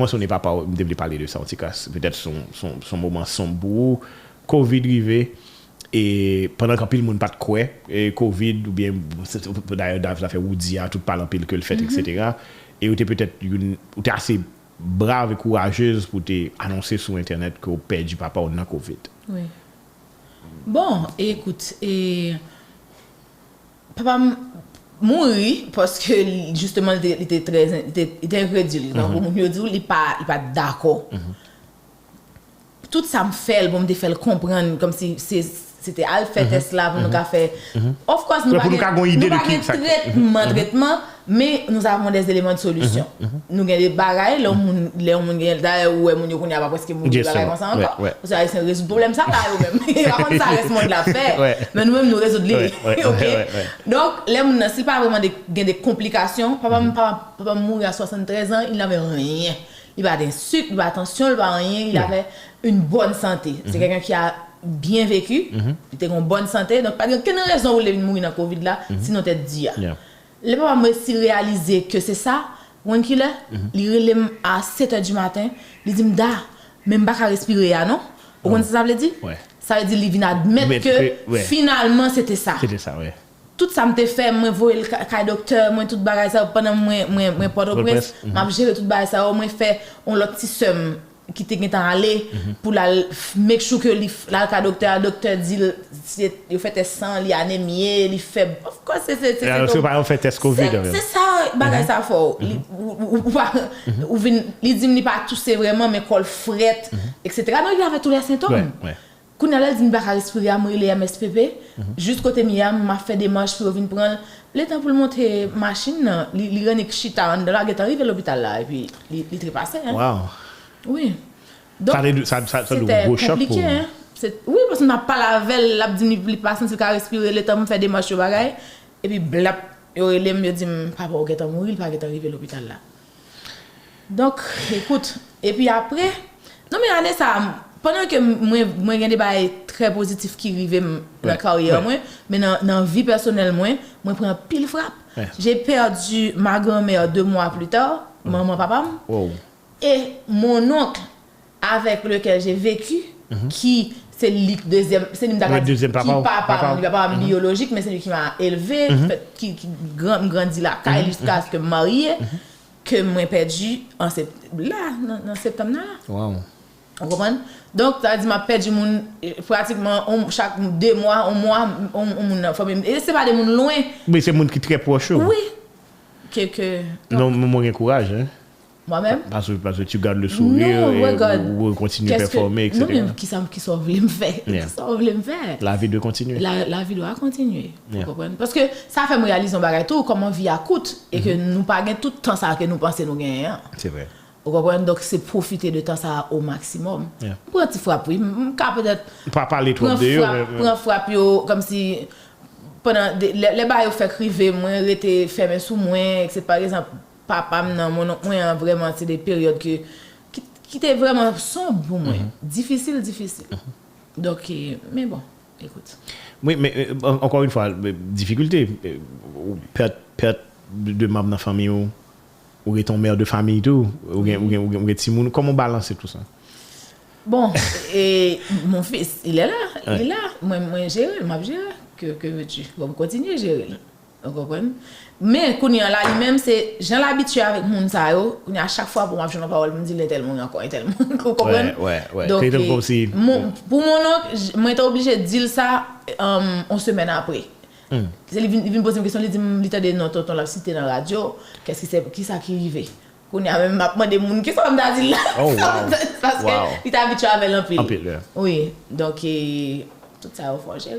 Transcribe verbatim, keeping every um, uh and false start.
Mwen sonje papa w, m te vle pale de sa yon ti kras. Petèt se yon, se yon, se yon moman sonb pou ou. Covid rive, e pandan ke anpil moun pa t kwè, e Covid, oubyen, se- dayè, zafè Woody a, tout pale anpil ke l fèt, etsetera. E ou te petèt youn, ou te ase brav e kourajez pou te anonse sou entènèt ke w pèdi papa w nan Covid. Wi. Bon, ekout, e, papa m mouri paske li- jisteman, li te, li te trè, li te, li te enkredil. Donk, moun yo di w li pa, li pa t dakò. Tout sa m fè l, bon, m te fè l konprann, kòmsi se, se te al fè tès la pou nou ka fè. Of course, nou Pou pa nou gen, ka gon ide nou de pa ki gen sa. Trètman, trètman, men nous avons des éléments de solution. Nou gen de bagay, lè yon moun, lè yon moun gen, dayè, ou wè moun yo kounye a pa prèske mouri, Yes, bagay sir. Konsa Wè, ankò. Wè. Paske Ayisyen rezoud pwoblèm sa la, yo menm. Yo pa konn sa rès mond la fè, Wè. Men nou menm, nou rezoud li. Wè, wè, Ok? wè, wè, wè. Donk, lè moun nan, si l pa vrèman de- gen de konplikasyon, papa m, papa, papa m mouri a swasann trèz an, il n'avait rien. Li pa t gen sik, li pa t gen tansyon, li pa t gen anyen, li avè yon bòn sante. Se kèlken ki a byen veki, li te gen yon bòn sante, donk pa t gen okenn rezon pou li te vin mouri nan Covid la, sinon tèt di a. Yeah. Lè papa m resi reyalize ke se sa, ou konn kilè? Li rele m a sèt è di maten, li di m, Da, men m pa ka respire a non. Ou konn sa sa vle di? Wè. Sa vle di li vin admèt Admèt ke ke, wè. Finalman se te sa. Se te sa, wè. Tout sa m te fè, mwen voye l ka- kay doktè, mwen tout bagay sa yo, pandan mwen, mwen, mwen Pòtoprens, Pòtoprens, m ap jere tout bagay sa yo, mwen fè yon lòt ti sè m ki te gentan ale pou l al f- make sure ke li f- l al ka doktè a, doktè di l, se- yo fè tès san, li anemye, li fèb. Of course, se, se, se Alò, se sentòm. Pa yon fè tès Covid, Se, anfen. Se sa, bagay sa fè w. Li- ou- ou- ou pa- ou vin- li di m li pa touse vrèman, men kò l frèt, etsetera. Donk, li avè tou lè sentòm. Wè, wè. Kounye a la, l di m li pa ka respire a, m rele M S P P. Jis kote m ye a, m ap fè demach pou yo vin pran l. Letan pou l monte machin nan, li, li rannik chita anndan la, gentan rive lopital la, epi li, li trepase, hein. Wow. Wi. Donk, Sa te, sa, sa, sa te se te yon gwo chòk pou konplike, hein. Se, wi, paske m ap pale avè l, l ap di m li, li pa santi l ka respire, letan m fè demach yo bagay, epi blap, yo rele m, yo di m, papa w gentan mouri, li pa gentan rive lopital la. Donk, ekout, epi apre, non, men ane sa, pandan ke mwen, mwen gen de bagay trè pozitif ki rive m nan Wè, karyè wè. Mwen, men nan, nan vi pèsonèl mwen, mwen pran anpil frap. Wè. J'ai perdu ma grand-mère deux mois plus tard, manman papa m. Wow. Et mon oncle avec lequel j'ai vécu, ki se li dezyèm, se li m ta ka Wè, di, dezyèm ki papa w, papa papa m, w. Li pa papa m biyolojik, men se li ki m'a élevé, fè- ki, ki gran, m grandi lakay li jiskaske m marye, ke mwen pèdi an sept- la, nan, nan septanm nan la. Wow. Ou konprann? Donk, sa vle di m ap pèdi moun, eh, pratikman on- chak de mwa, on mwa, on, on moun nan fanmi m. E se pa de moun lwen. Men se moun ki trè pwòch ou. Wi. Ke, ke, Non, men mwen gen kouraj, hein. Mwen menm? Paske, paske tu gardes le sourire Non, e regard. Ou, ou kontinye Qu'est-ce que- pèfòme, Non, etsetera. Men kisa, kisa w vle m fè? Yeah. Kisa w vle m fè? La vie doit continuer. La, la vie doit continuer. Ou Yeah. Konprann? Paske sa fè m reyalize yon bagay tou, kòman vi a kout, e ke nou pa gen tout tan sa ke nou panse nou genyen an. Se vre. Ou konprann? Donk, se pwofite de tan sa a o maksimòm. Yeah. M pran ti frap, wi. M, m ka petèt Pa pale twòp pran de yo, frap, men, men pran frap yo, kòmsi, pandan de- lè, lè bagay yo fèk rive, mwen rete fèmen sou mwen, etsetera. Pa egzanp, papa m nan, mon oncle mwen an, vrèman, se de peryòd ke, ki, ki te vrèman sonb pou mwen. Difisil, difisil. Donk, eh, men bon, ekout. Wi, men, eh, an- ankò yon fwa, eh, difikilte, eh, ou pèt, pèt de, de manm nan fanmi w, ou rete yon mè de fanmi tou, ou gen, ou gen, ou gen, ou gen timoun, kòman w balanse tou sa? Bon, et mon fils, il est là, il est là. Mwen, mwen jere l, m ap jere. Que, que veux-tu? Bon, m kontinye jere l. Ou konprann? Men, kounye a la, li menm, se jan l abitye avèk moun sa yo, kounye a, chak fwa pou m ap jwenn yon pawòl, m di l entèl mouri ankò, entèl mouri, ou konprann? Wè, wè, wè. Donk, Se te kòmsi mon- pou mon oncle, j- mwen te oblije di l sa, um, yon semèn apre. Se li vin, li vin poze m kesyon, li di m, li tande non tonton l ap site nan radyo, kèske se, kisa ki rive? Kounye a menm, m ap mande moun, kisa m ta di l la? Oh, wow. Paske Wow. Li te abitye avè l anpil. Anpil, yeah. Wi, donk, eh, tout sa yo fò jere.